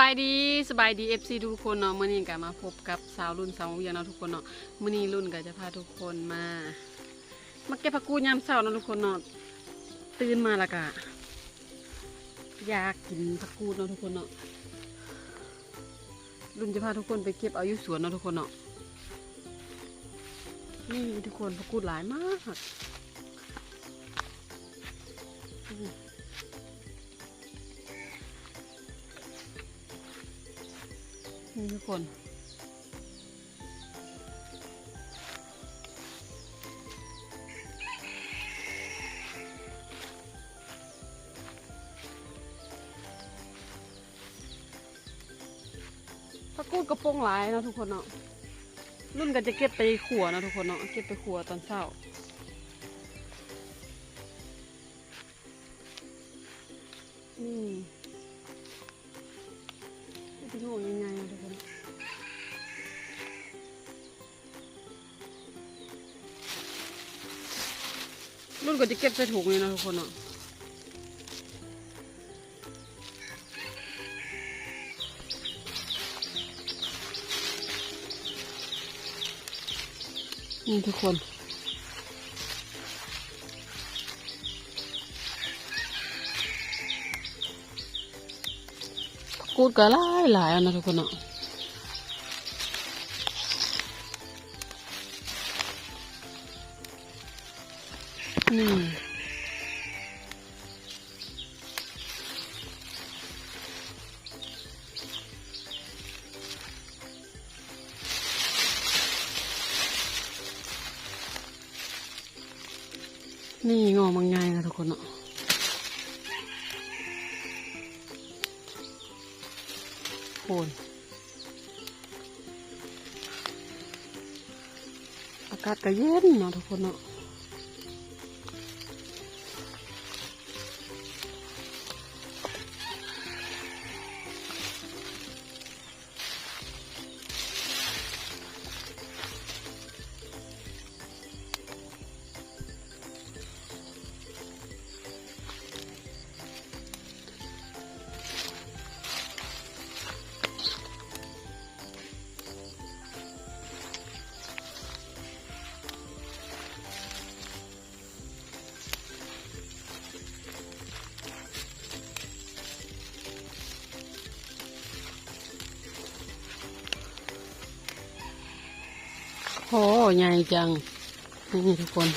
ສະບາຍດີ ສະບາຍດີ ເອັຟຊີ ທຸກໆຄົນເນາະ. ມື້ນີ້ກໍມາພົບກັບສາວລຸ້ນ ສາວວຽງເນາະ ທຸກຄົນເນາະ. ມື້ນີ້ລຸ້ນກໍຈະພາທຸກຄົນມາ ມາເກັບຜັກກູດຍາມເຊົ້າເນາະ ທຸກຄົນເນາະ. ຕື່ນມາແລ້ວກໍຢາກກິນຜັກກູດເນາະ ທຸກຄົນເນາະ. ລຸ້ນຈະພາທຸກຄົນໄປເກັບເອົາຢູ່ສວນເນາະ ທຸກຄົນເນາະ. ນີ້ທຸກຄົນ ຜັກກູດຫຼາຍມາກ. ນີ້ທຸກຄົນ ຜັກກູດກະປົງຫຼາຍເນາະ ທຸກຄົນເນາະ. ລຸ້ນກໍຈະເກັບໄປຂົ້ວເນາະ ທຸກຄົນເນາະ ເກັບໄປຂົ້ວຕອນເຊົ້າ. ນີ້ ເປັນໂຫໃຫຍ່ໆເນາະ ທຸກຄົນ. ລຸ້ນກໍຈະເກັບໃສ່ຖົງນີ້ເນາະ ທຸກຄົນເນາະ. ນີ້ທຸກຄົນ ກູດກໍຫຼາຍໆ ເອົານະ ທຸກຄົນເນາະ. ນີ້ ນີ້ ງໍບັກໃຫຍ່ນະ ທຸກຄົນເນາະ. ໂອ້ຍ ອາກາດກໍເຢັນເນາະ ທຸກຄົນເນາະ. ໂຫ ໃຫຍ່ຈັງ ນີ້ທຸກຄົນ.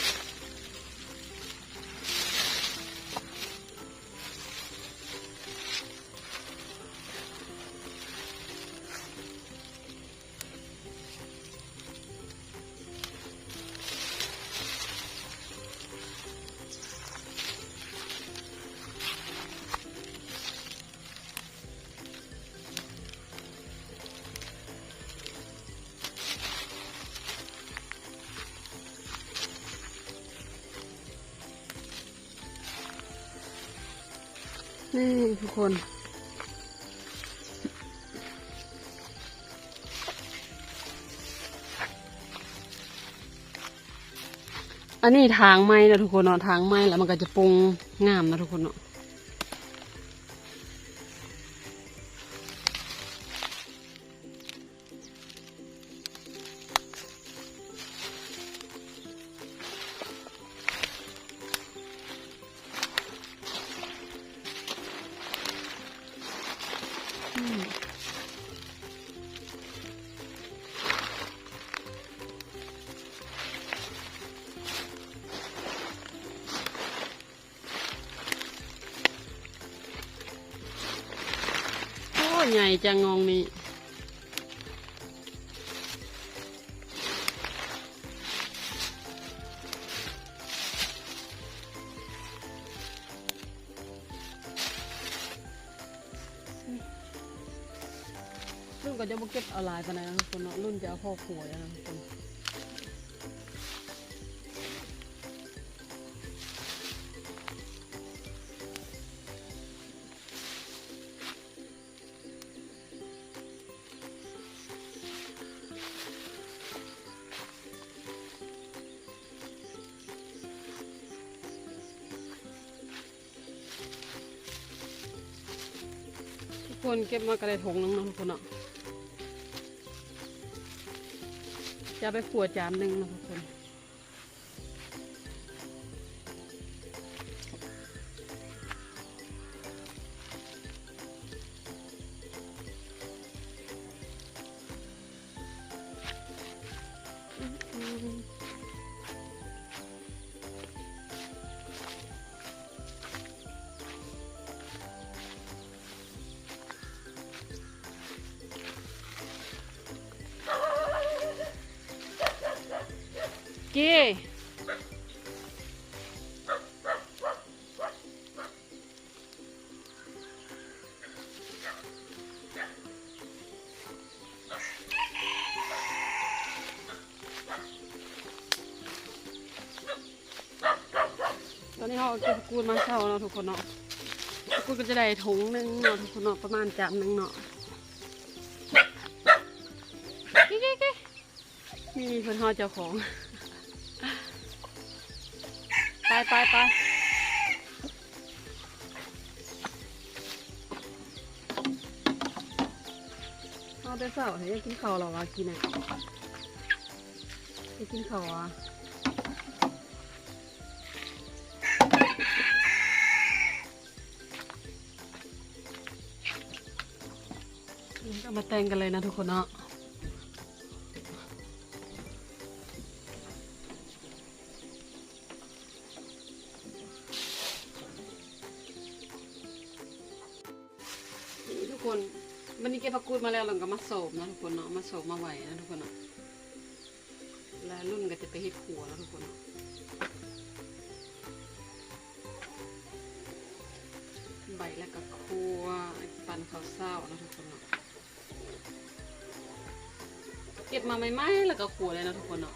ນີ້ທຸກຄົນ ອັນນີ້ຖາງໃໝ່ນະທຸກຄົນເນາະ ຖາງໃໝ່ແລ້ວມັນກໍຈະປົ່ງງາມນະທຸກຄົນເນາະ. ໂອ້ ໃຫຍ່ຈັງງອງນີ້. ລຸ້ນກໍຈະບໍ່ເກັບເອົາຫຼາຍປານໃດນະທຸກຄົນເນາະ ລຸ້ນຈະເອົາພໍຄົວເທົ່ານັ້ນທຸກຄົນ. ຄົນເກັບມາກໍໄດ້ຖົງໜຶ່ງເນາະທຸກຄົນເນາະ ຈະເອົາໄປຂົ້ວຈານໜຶ່ງເນາະທຸກຄົນ. ກີ້ ຕອນນີ້ເຮົາເກັບຜັກກູດມາເຊົ້າເນາະທຸກຄົນເນາະ ຜັກກູດກໍຈະໄດ້ຖົງໜຶ່ງເນາະທຸກຄົນເນາະ ປະມານຈານໜຶ່ງເນາະ. ກີ້ໆໆ ນີ້ເພິ່ນຮອດເຈົ້າຂອງ ໄປໆໆ ເຮົາແຕ່ເຊົ້າ ໃຫ້ກິນເຂົ້າແລ້ວວ່າ ກິນນະ ໄດ້ກິນເຂົ້າວ່າ. ນີ້ກໍມາແຕ່ງກັນເລີຍນະທຸກຄົນເນາະ. ນີ້ທຸກຄົນ ບັດນີ້ເກັບຜັກກູດມາແລ້ວ ແລ້ວກໍມາໂສມນະທຸກຄົນເນາະ ມາໂສມມາໄຫວ້ນະທຸກຄົນເນາະ. ແລ້ວລຸ້ນກໍຈະໄປເຮັດຄົວເນາະທຸກຄົນເນາະ ໄຫວ້ແລ້ວກໍຄົວ ປັ່ນເຂົ້າເຊົ້າເນາະທຸກຄົນເນາະ. ເກັບມາໃໝ່ໆ ແລ້ວກໍຄົວເລີຍເນາະທຸກຄົນເນາະ.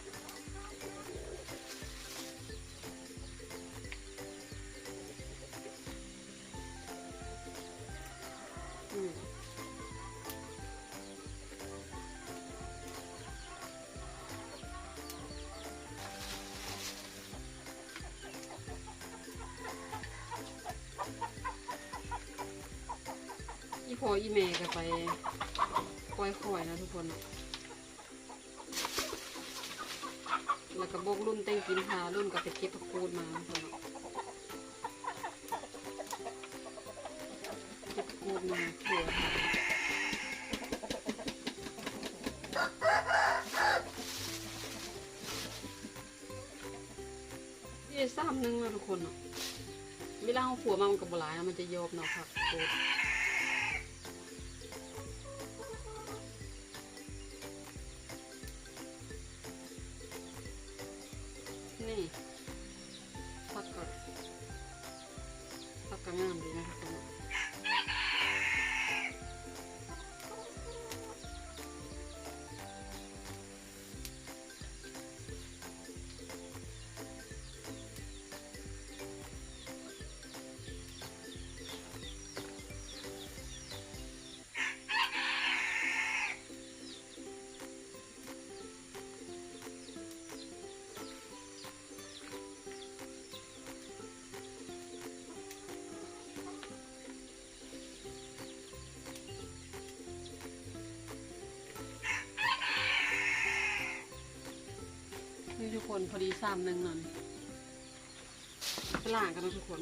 ອືມ ອີ່ພໍ່ອີ່ແມ່ກໍໄປປ່ອຍຄວາຍເນາະທຸກຄົນເນາະ. ແລ້ວກໍບອກລຸ້ນແຕ່ງກິນ ພາລຸ້ນກໍໄປເກັບຜັກກູດມາເນາະ ເກັບຜັກກູດມາຄົວ ເອີ ຊາມໜຶ່ງເນາະທຸກຄົນເນາະ. ເວລາເຮົາຄົວມາມັນກໍບໍ່ຫຼາຍເນາະ ມັນຈະຢອບເນາະ ຜັກໂຄດ. ນີ້ ຜັກກໍ ຜັກກໍງາມດີນະທຸກຄົນເນາະ. ນີ້ທຸກຄົນ ພໍດີຊາມໜຶ່ງເນາະ ນີ້ໄປລ້າງກັນເນາະທຸກຄົນ.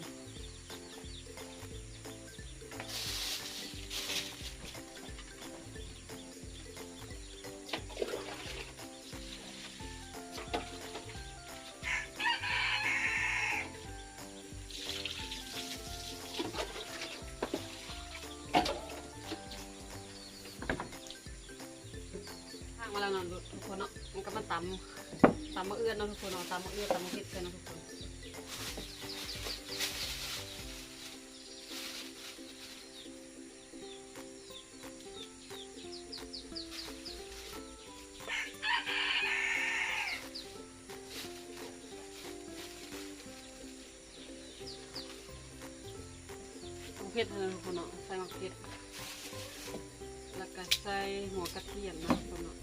ລ້າງມາແລ້ວເນາະທຸກຄົນເນາະ ມັນກໍມາຕຳ ຕຳໝາກເອື້ອນເນາະທຸກຄົນເນາະ ຕຳໝາກເອື້ອນ ຕຳໝາກເຜັດໃສ່ເນາະທຸກຄົນ. ໝາກເຜັດຫັ້ນນະທຸກຄົນເນາະ ໃສ່ໝາກເຜັດ ແລ້ວກໍໃສ່ຫົວກະທຽມເນາະທຸກຄົນເນາະ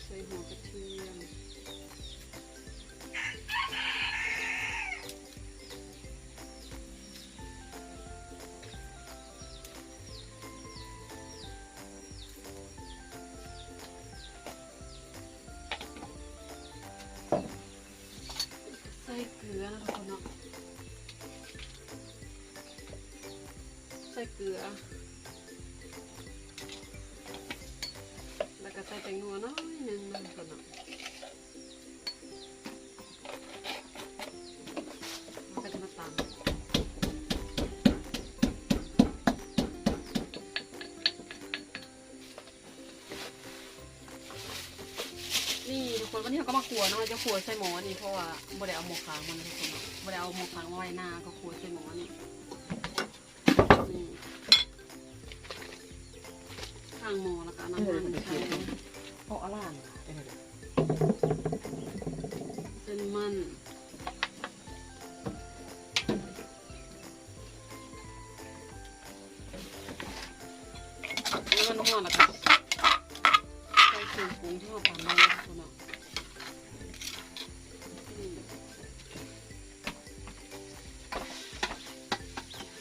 ໃສ່ຫົວກະທຽມ. ນີ້ ໃສ່ເກືອ ແລ້ວກໍໃສ່ແປ້ງນົວໜ້ອຍໜຶ່ງນຳກ່ອນເນາະ ແລ້ວກໍຈະມາຕຳ. ນີ້ທຸກຄົນ ວັນນີ້ເຮົາກໍມາຂົ້ວເນາະ ເຮົາຈະຂົ້ວໃສ່ໝໍ້ນີ້ ເພາະວ່າບໍ່ໄດ້ເອົາໝໍ້ຄາງມາເນາະທຸກຄົນເນາະ ບໍ່ໄດ້ເອົາໝໍ້ຄາງມາໄວ້ໜ້າ ກໍຂົ້ວໃສ່ໝໍ້ນີ້ ນີ້ ຂ້າງໝໍ້ ແລ້ວກໍເອົານ້ຳມັນໃສ່ ເພາະອາລານ ເອີ ໃສ່ນ້ຳມັນ. ໃຫ້ມັນຮ້ອນແລ້ວກໍໃສ່ເຄື່ອງປຸງທີ່ເຮົາຕຳໄວ້ເນາະທຸກຄົນເນາະ ອືມ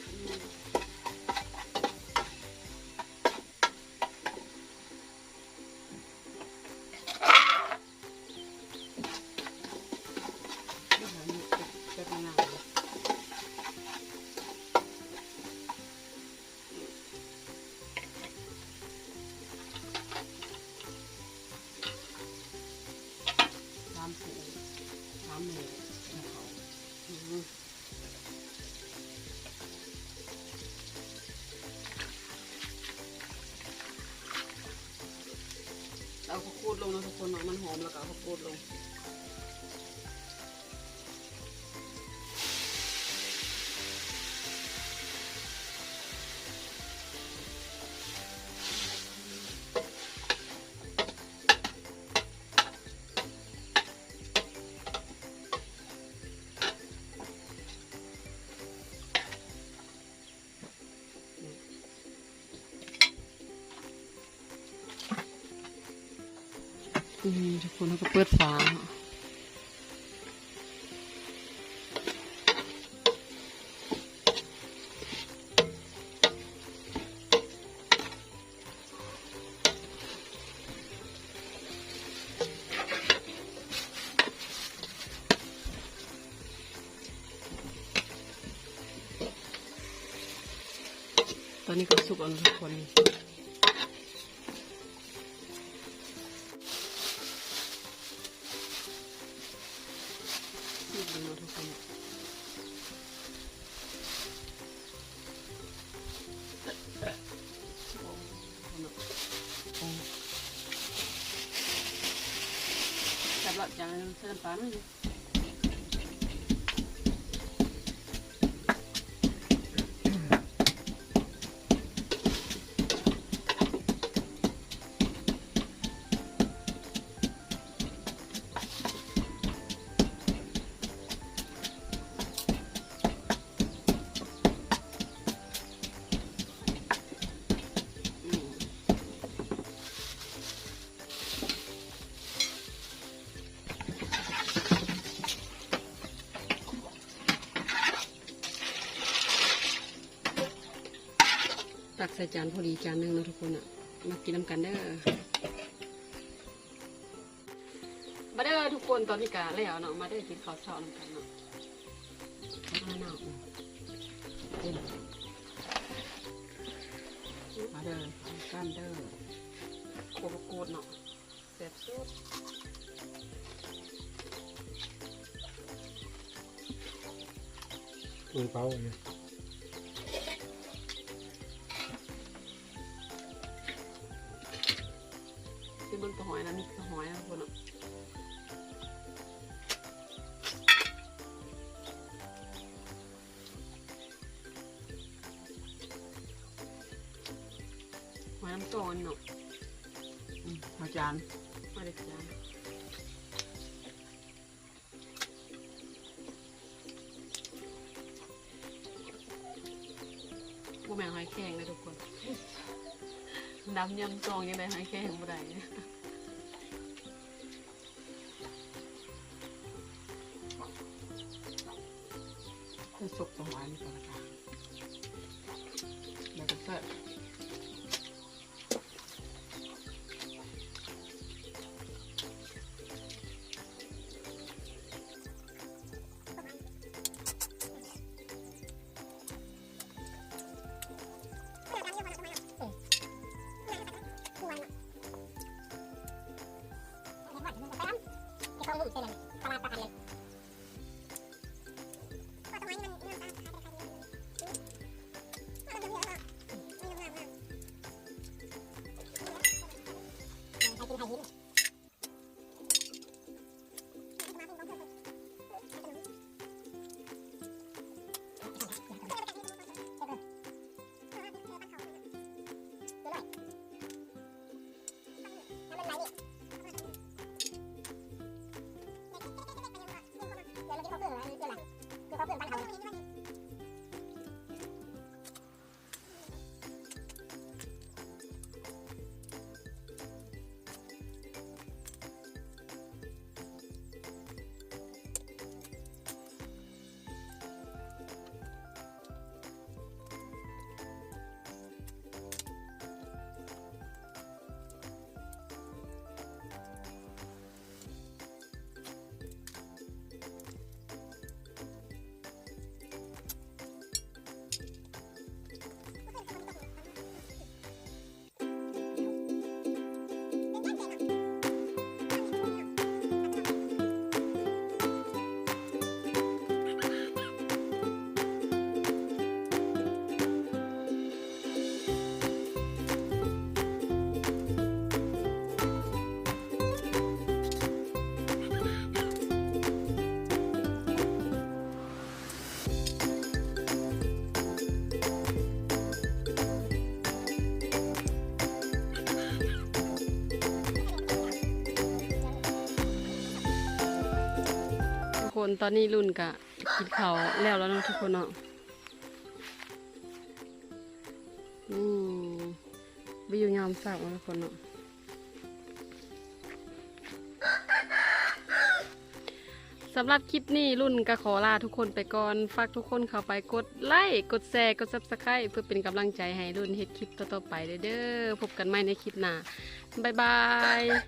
ອືມ. ຖາມຜູ້ ຖາມແມ່ ຖາມເຂົາ ອື. ເອົາເຂົ້າໂພດລົງເນາະທຸກຄົນເນາະ ມັນຫອມ ແລ້ວກໍເອົາເຂົ້າໂພດລົງ. ນີ້ທຸກຄົນ ເຮົາກໍເປີດຝາເນາະ. ຕອນນີ້ກໍສຸກແລ້ວທຸກຄົນ ສຸກແລ້ວທຸກຄົນ. ແຊບລະ ຈານໃສ່ນ້ຳປາໜ້ອຍໜຶ່ງ. ຕັກໃສ່ຈານພໍດີຈານໜຶ່ງເນາະທຸກຄົນເນາະ ມາກິນນຳກັນເດີ. ມາເດີທຸກຄົນ ຕອນນີ້ກະແລ້ວເນາະ ມາເດີກິນເຂົ້າເຊົ້ານຳກັນເນາະ. ມາເດີ ມາເດີ ກິນນຳກັນເດີ ໂຄດໂຄດເນາະ ແຊບສຸດ ຄືເປົານີ້. ຊິເບິ່ງຕາຫອຍນະ ມີຕາຫອຍນະທຸກຄົນເນາະ ຫອຍນ້ຳຕອນເນາະ ອືມ ຫອຍຈານ ຫອຍຈານ. ບໍ່ແມ່ນຫອຍແຄງເດ້ທຸກຄົນ ດຳຍຳຈອງຈັ່ງໃດຫອຍແຄງບໍ່ໄດ້. ຄືສຸກຕົວຫອຍນີ້ກໍລະກະ ແລ້ວກໍແຊບ. ມາ ຄົນຕອນນີ້ລຸ້ນກະກິນເຂົ້າແລ້ວແລ້ວເນາະທຸກຄົນເນາະ. ອືມ ວິວຍາມເຊົ້າເນາະທຸກຄົນເນາະ. ສຳລັບຄລິບນີ້ລຸ້ນກະຂໍລາທຸກຄົນໄປກ່ອນ. ຝາກທຸກຄົນເຂົ້າໄປກົດໄລ ກົດແຊ ກົດ Subscribe ເພື່ອເປັນກຳລັງໃຈໃຫ້ລຸ້ນເຮັດຄລິບຕໍ່ໆໄປເດີ. ພົບກັນໃໝ່ໃນຄລິບໜ້າ. ບາຍບາຍ.